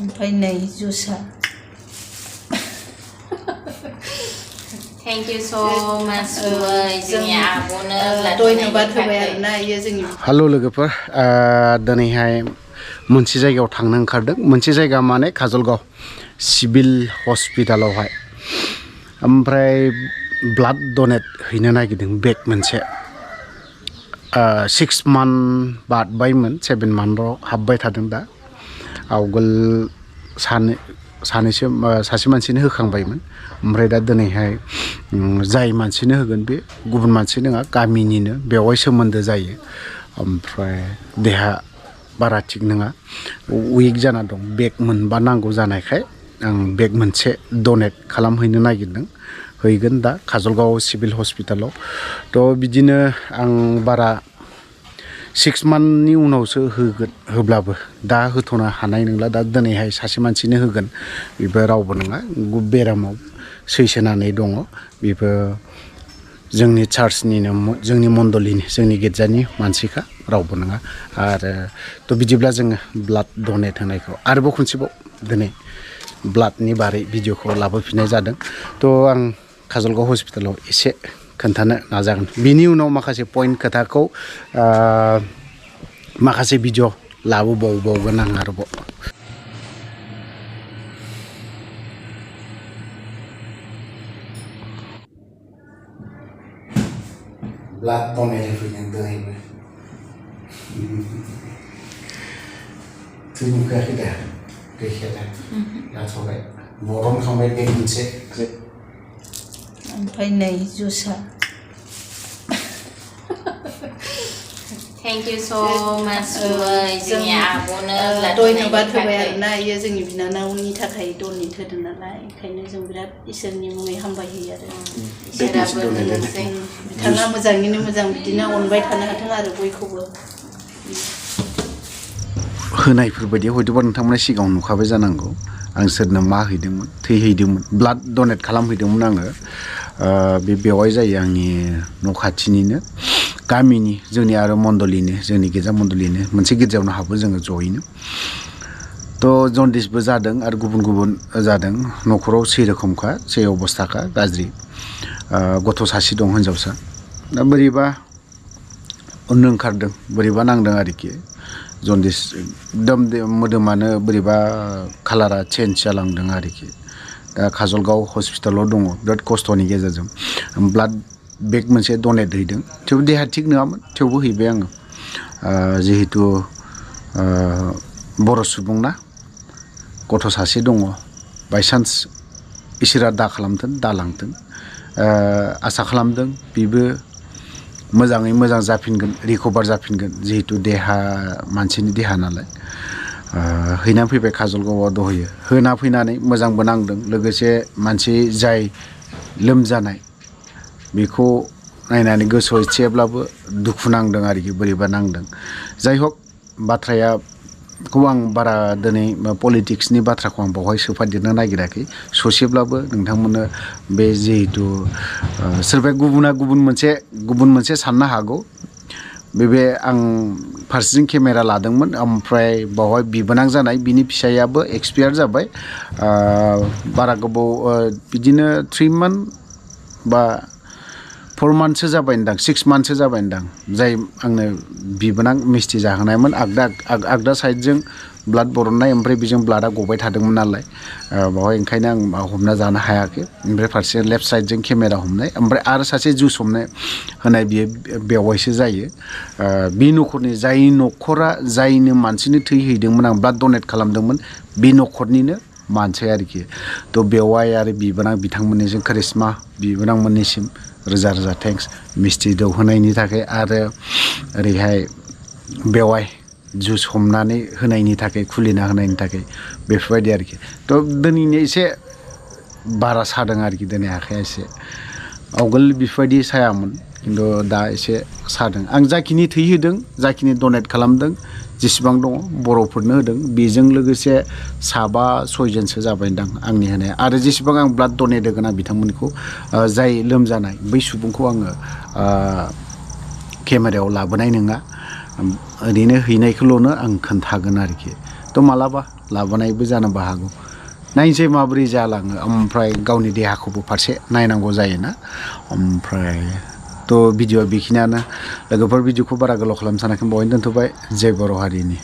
ओमफ्राय नै जुसा Thank you so much जोंनि आब'नो धन्यबाद होबाय आरोना इयो जोंनि हेलो लोगोफोर दिनैहाय मोनसे जायगायाव थांनो ओंखारदों मोनसे जायगा माने काजलगाव सिभिल हस्पिटालावहाय ओमफ्राय ब्लाड डनेट हैनो नागिरदों बेग मोनसे 6 month बारबायमोन 7 monthआव हाबबाय थादों दा आवगोल सानैसो सासे मानसिनो होखांबायमोन ओमफ्राय दा दिनैहाय जाय मानसिनो होगोन बे गुबुन मानसि नङा गामिनिनो बेवहाय सोमोन्दो जायो ओमफ्राय देहा बारा थिग नङा उइक जाना दं बेग मोनबा नांगौ जानायखाय आं बेग मोनसे डनेट खालामहैनो नागिरदों हैगोन दा काजलगाव सिभिल हस्पिटालाव थ' बिदिनो आं बारा 6 monthनि उनावसो होगोन होब्लाबो दा होथ'नो हानाय नंला दा दिनैहाय सासे मानसिनो होगोन बेबो रावबो नङा बेरामाव सैसोनानै दङ बेबो जोंनि चार्चनिनो जोंनि मण्डलिनि जोंनि गिर्जानि मानसिखा रावबो नङा आरो थ' बिदिब्ला जोङो ब्लाड डनेट होनायखौ आरोबाव खनसेबाव दिनै ब्लाडनि बारै भिडिअखौ लाबोफिननाय जादों थ' आं काजलगाव हस्पिटालाव एसे खोन्थानो नाजागोन बिनि उनाव माखासे पइन्ट खोथाखौ माखासे भिडिअ लाबोबावगोन आं आरोबाव ब्लाड डनेट होफैदों दिनैबो थै नुखायाखै दा गैखाया दा जाथ'बाय बरनखांबाय बेग मोनसे ओमफ्राय नै जुसा Thank you so much जोंनि आब'नो धन्यबाद होबाय आरोना इयो जोंनि बिनानावनि थाखाय डनेट होदों नालाय ओंखायनो जों बिराद इसोरनि मुङै हामबाय होयो आरो इसोराबो होथोंसै बिथाङा मोजाङैनो मोजां बिदिनो अनबाय थानो हाथों आरो बयखौबो होनायफोरबायदि हयथ'बा नोंथांमोना सिगाङाव नुखाबाय जानांगौ आं सोरनो मा हैदोंमोन थै हैदोंमोन ब्लाड डनेट खालामहैदोंमोन आङो बेवहाय जायो आंनि न' खाथिनिनो गामिनि जोंनि आरो मण्डलिनि जोंनि गिर्जा मण्डलिनि मोनसे गिर्जायावनो हाबो जोङो जयैनो थ' जन्दिसबो जादों आरो गुबुन गुबुन जादों न'खराव सेरखमखा से अबस्थाखा गाज्रि गथ' सासे दं हिनजावसा दा बोरैबा उननो ओंखारदों बोरैबा नांदों आरोखि जन्दिस एकदम मोदोमानो बोरैबा कालारा चेन्ज जालांदों आरोखि दा काजलगाव हस्पिटालाव दङ बिराद खस्थ'नि गेजेरजों ब्लाड बेग मोनसे डनेट हैदों थेवबो देहा थिग नङामोन थेवबो हैबाय आङो जिहेतु बर' सुबुं ना गथ' सासे दङ बायसान्स इसोरा दा खालामथों दालांथों आसा खालामदों बेबो मोजाङै मोजां जाफिनगोन रिकभार जाफिनगोन जिहेतु देहा मानसिनि देहा नालाय हैनानै फैबाय काजलगावआव दहैयो होना फैनानै मोजांबो नांदों लोगोसे मानसि जाय लोमजानाय बेखौ नायनानै गोसोआव एसेब्लाबो दुखु नांदों आरोखि बोरैबा नांदों जाय हक बाथ्राखौ आं बारा दिनै पलिटिक्सनि बाथ्राखौ आं बावहाय सोफादेरनो नागिराखै ससेब्लाबो नोंथांमोननो बे जिहेतु सोरबाया गुबुना गुबुन मोनसे साननो हागौ बे आं फारसेथिं केमेरा लादोंमोन ओमफ्राय बावहाय बिबोनां जानाय बिनि फिसायाबो एक्सपायार जाबाय बारा गोबाव बिदिनो 3 month बा 4 monthसो जाबाय होनदां 6 monthसो जाबाय होनदां जाय आंनो बिबोनां मिस्थि जाहोनायमोन आगदा साइडजों ब्लाड बरननाय ओमफ्राय बेजों ब्लाडा गबाय थादोंमोन नालाय बावहाय ओंखायनो आं हमना जानो हायाखै ओमफ्राय फारसे लेफ्ट साइडजों केमेरा हमनाय ओमफ्राय आरो सासे जुस होनाय बियो बेवहायसो जायो बे न'खरनि जाय न'खरा जायनो मानसिनो थै हैदोंमोन आं ब्लाड डनेट खालामदोंमोन बे न'खरनिनो मानसि आरोखि थ' बेवहाय आरो बिबोनां बिथांमोननिसिम कारिश्मा बिबोनांमोननिसिम रोजा रोजा थेंक्स मिस्थि दौहोनायनि थाखाय आरो ओरैहाय बेवहाय जुस हमनानै होनायनि थाखाय खुलिना होनायनि थाखाय बेफोरबायदि आरोखि थ' दिनैनि एसे बारा सादों आरोखि दिनै आखाइया एसे आवगोल बेफोरबायदि सायामोन खिन्थु दा एसे सादों आं जाखिनि थै होदों जाखिनि डनेट खालामदों जेसेबां दङ बर'फोरनो होदों बेजों लोगोसे 7-6 जाबाय दां आंनि होनाया आरो जेसेबां आं ब्लाड डनेट होगोन आं बिथांमोनखौ जाय लोमजानाय बै सुबुंखौ आङो केमेरायाव लाबोनाय नङा ओरैनो हैनायखौल'नो आं खोन्थागोन आरोखि थ' मालाबा लाबोनायबो जानोबो हागौ नायनोसै माबोरै जालाङो ओमफ्राय गावनि देहाखौबो फारसे नायनांगौ जायोना ओमफ्राय थ' भिडिअ'आ बेखिनियानो लोगोफोर भिडिअ'खौ बारा गोलाव खालामनो सानाखै बावैनो दोनथ'बाय जय बर' हारिनि